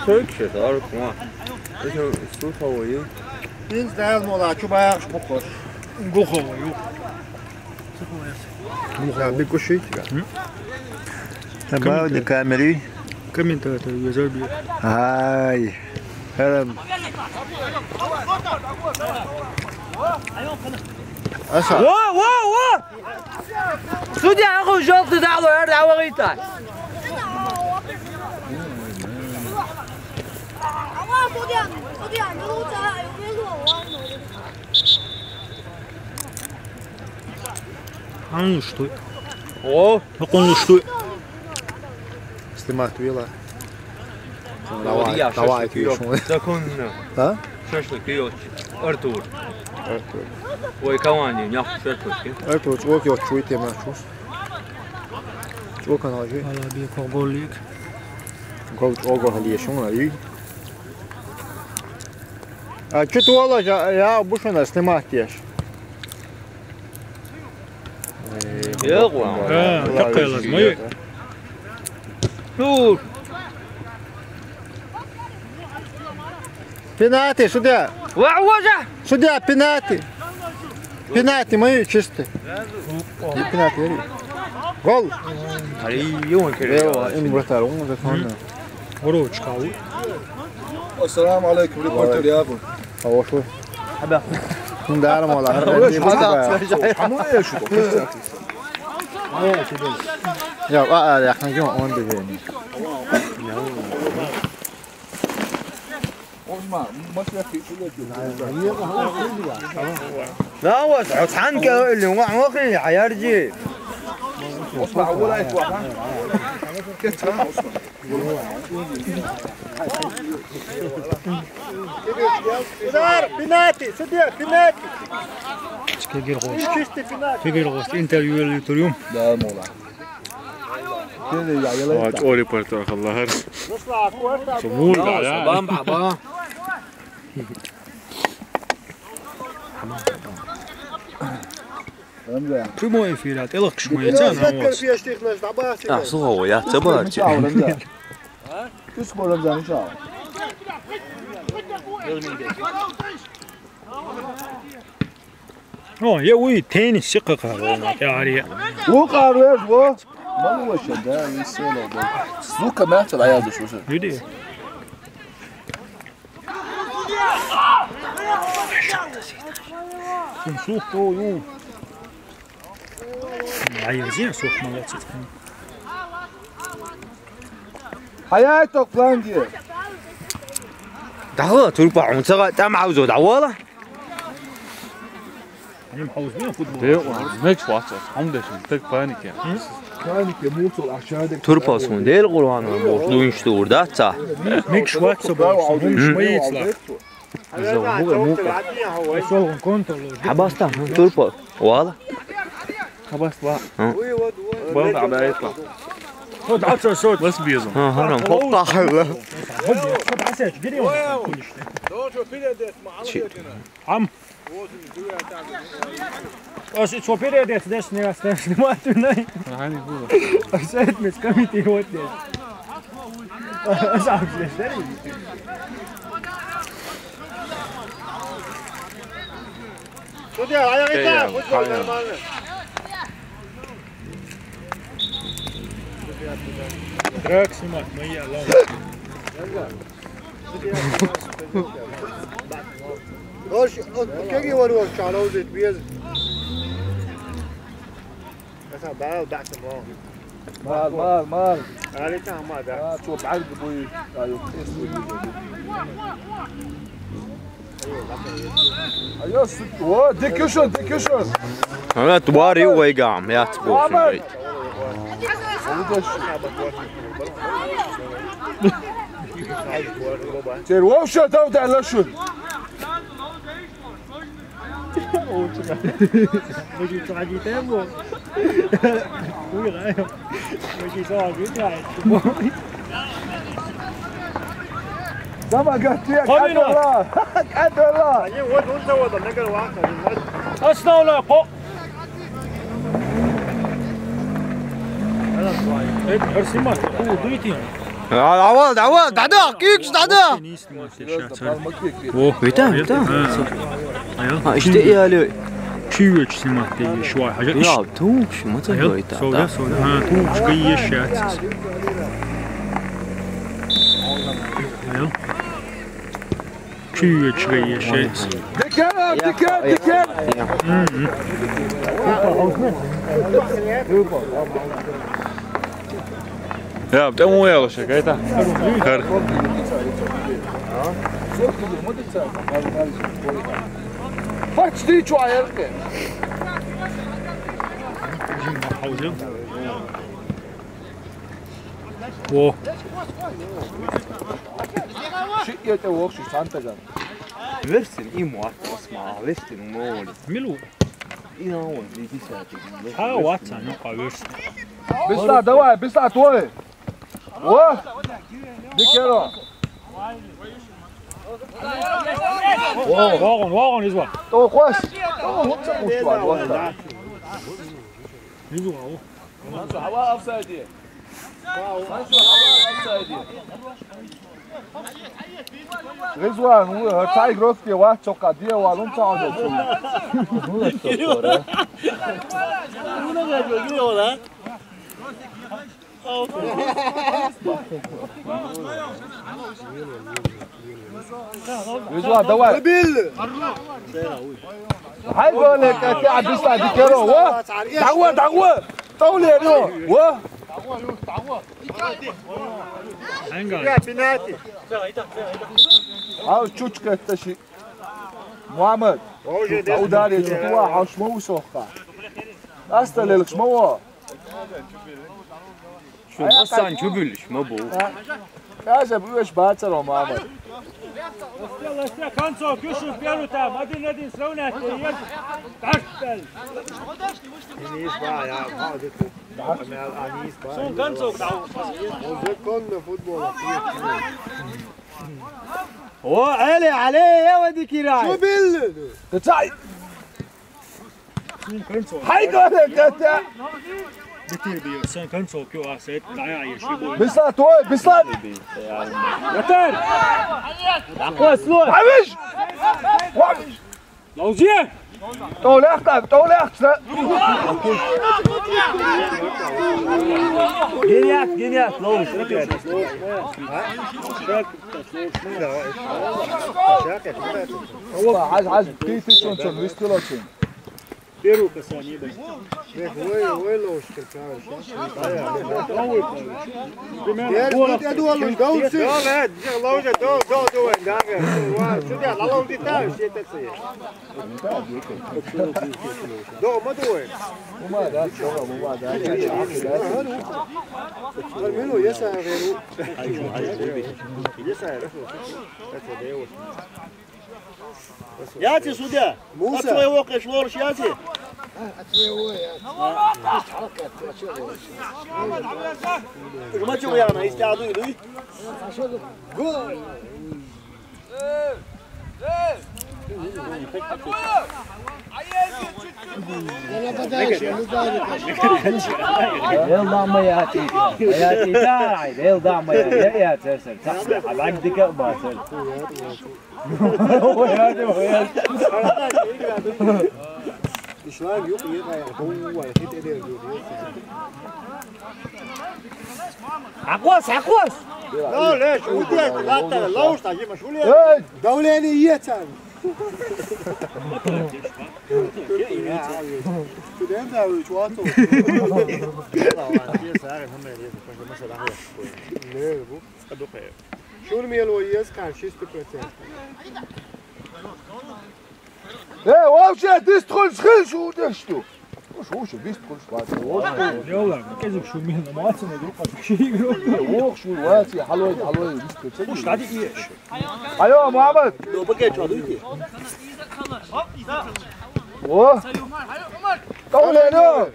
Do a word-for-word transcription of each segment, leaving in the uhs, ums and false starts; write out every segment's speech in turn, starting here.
Тойк шер, ар кума. Это суховой. Ин здал мола, чубаях бухош. Гуховой. Гуховой. Бекуши. Добавь камеры. Комментатор, я забил. Ай. Херам. Аша. Во, во, во! Судья, аху жёлтый дало, эр дало гита. Ан что? О, так он что? Снимать вела. Давай, давай, шашлык ёк. Законно. А? Шашлык ёк. Артур. Артур. Ой, команде, нях шашлык. Артур, чё, чё, чё ты, мачус? Чё, канал же? Ала би кого голик. Гол, чё, гол, али, шо, али? А чё ты, Ола, я, я обычно снимать ешь. Э, э, такая лазма. Тур. Пенальти, судья. Ва, ва, жа. Судья, пенальти. Пенальти, мы чисты. Не пенальти, говори. Гол. Али, ё, Кирилл. Ё, им вратарь, он уже тонна. Ручка. Ассаламу алейкум, репортер, я. Хавошо. Хада. Кундарым ола, хар бир бир бая. Хаму я шу. Я, а, а, я, хан, он движение. Осма, масляки, да, вот, ханка, или, ва, ва, хи, аярджи. Осма, а, валай, ва, ха. Кет, ха, Осма. Удар, пенальти, судья, пенальти. Кегир гос. Чистый пенальти. Кегир гос, интервью турюм. Да, мола. Кеде я, я, я. Ва, о репортер, Аллах. Сумул, да, я. Бам, бам, бам. Прямой эфир, а ты лак шмайца на вас. А, слава, я тебя бачу. О, я уй, теннис, сикка кар, о, ма, я ари. О, кар вер, о. Мало вообще, да, и всё, да. Звука мягче, да, я душу. Люди. Сумсух то, ю. Ай, я зин сох молодец. Ай, ай, то план где? Дала, турпа, он сага там аузо, да, вала? Ним хаус, ним футбол. Де, меч ваца, хам дешин, так паника. Паника, мусор, ашадек. Турпа сун, дел Курбан, бо, дуин штур, да, ца. Меч ваца, бо, шмайцла. Хабаста, турпа, вала? Хабаст ва. Ха. Бал да, да, это. Вот, а что, что? Вас безу. Ага, нам, хоп, тахалла. Чи. Ам. Ас и цо передец, дес не раз, дес не мать, най. Ага, не буду. Ас это мес комитет вот дес. Ас а здесь, да? Судья, ай, ай, ай, футбол нормально. Трек снимать, мои, алло. Хош, о, кеги вару, чало, здесь без. Аса бал, да, само. Мал, мал, мал. Али там, да. А, что, так будет? А, ё, тесто будет. Айо, су-, о, дикишон, дикишон. Ана твари уйгам, я тпо. Тер вообще дав да лашун. Очень. Очень, очень, они там, вот. Ой, да. Очень сложно, да. Сама гатия, Хо минут. Кадола. Кадола. Они вот, он завода, мне говорю, вахта, не знаю. Основной по-, это, Арсима, о, дуйте. Давай, давай, давай, куьйгаш, давай. О, витамин, витамин. А, иштта яле. Чуьйвеча снимать де еш вай, хьажа. Я, тугаш, ма ца гойта. Сога, сога. Ха, тугаш гай еш яц. Ая. Чуьйвеча гай еш яц. Дикер, дикер, дикер. Мгм. Я, там уяла шаг, это. Хар. Почти чуаерке. О. Ши это вохши сантаган. Версин и муат осма, версин моли. Милу. И на он, иди сяти. Ха, ватса, ну, ха, версин. Бисла, давай, бисла, твой. О! Вагон, вагон, изва. То хвас. То хвас, хвас, хвас. Изва, о. Ризван, ну, э, тай грот где ват, чока, где валун, чао, чао. Ризван, давай. Хай голе, катя, бисла, дикеро, во. Давай, давай. Товле, во. Ай, чучка, это ши. Муаммад. Удари, чукуа, хашмау соха. Аста лелхшмау. Шу, асан чубилш, ма бу. Кажа, бу эш бацаро, Муаммад. Осталось концов, кушу, первый там, один один сравнять, и есть. Тартал. Анис ба, я, ба, диту. Анис ба. Сон концов, да. Законно футбол. О, але, але, я води кирай. Чубил. Тацай. Хай, горе, катя. Битир би, сон концов, кё асет, дая, еши бу. Бисла, твой, бисла. Ятар. Такой слой. Авиш. Авиш. Лаузи. Толях так, толях. Гениат, гениат, лаузи. Хаз, хаз, ты, ты, сон, сон, выстилочен. Первый касание, да. Ой, ой, лоуш, кричал. Лоуш, да, да, да, да, да, да. Что ты, лалал деталь, все это целое. Да, мы думаем. Ума, да, что, ума, да. Мину, я сам говорю. Я сам говорю. Это девушка. Яци, судья? Муса. От своего кэш лорш яци? От своего, я. Жмачу яна, исти аду иду. Гол. Эл дама яти. Яти тай, эл дама яти. Я, я, церсер. Абак дика басер. Ислам юк, ел ая. Хит эдер. Аквас, аквас. Леш, удет, лата, лауш, та, ема, шуле. Эй, давление ецан. Студент, да, вы чё, а то? Не, бу. Шур мел ва ес кан шестьдесят процентов. Э, вообще, дистхуй схил шу дешту. Шу, шу, дистхуй схил. Ёла, кезик шу мел на мацын, друг, а шу игру. Ох, шу, вати, халой, халой, дистхуй. Уж, тади еш. Алло, Мухаммад. Добу геч, аду иди. О. Тау лено.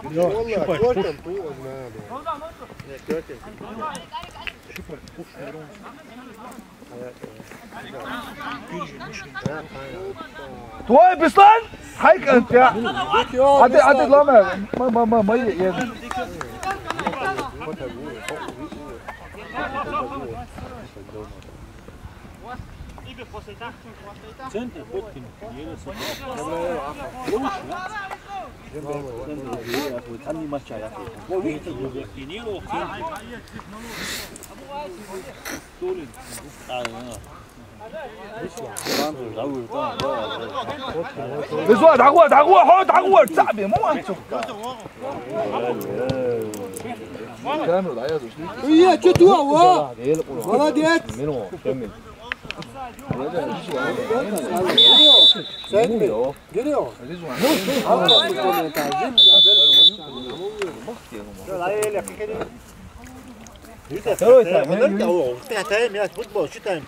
Валла, кёртем ту, он надо. Твой, Беслан? Хай, кантя. Ады, ады, лама. Ма, ма, ма, ма, е, е. Центр, вот ты, еле с этим. Центр, вот, там не моча, я слышал. Тренировал в центре. Столик. А, да. Лизуа, дагуа, дагуа, хо, дагуа, цаби, мама. Ия, чё ты, а? Молодец. Сенми. Гирио. Второй тайм. Футбол считаем.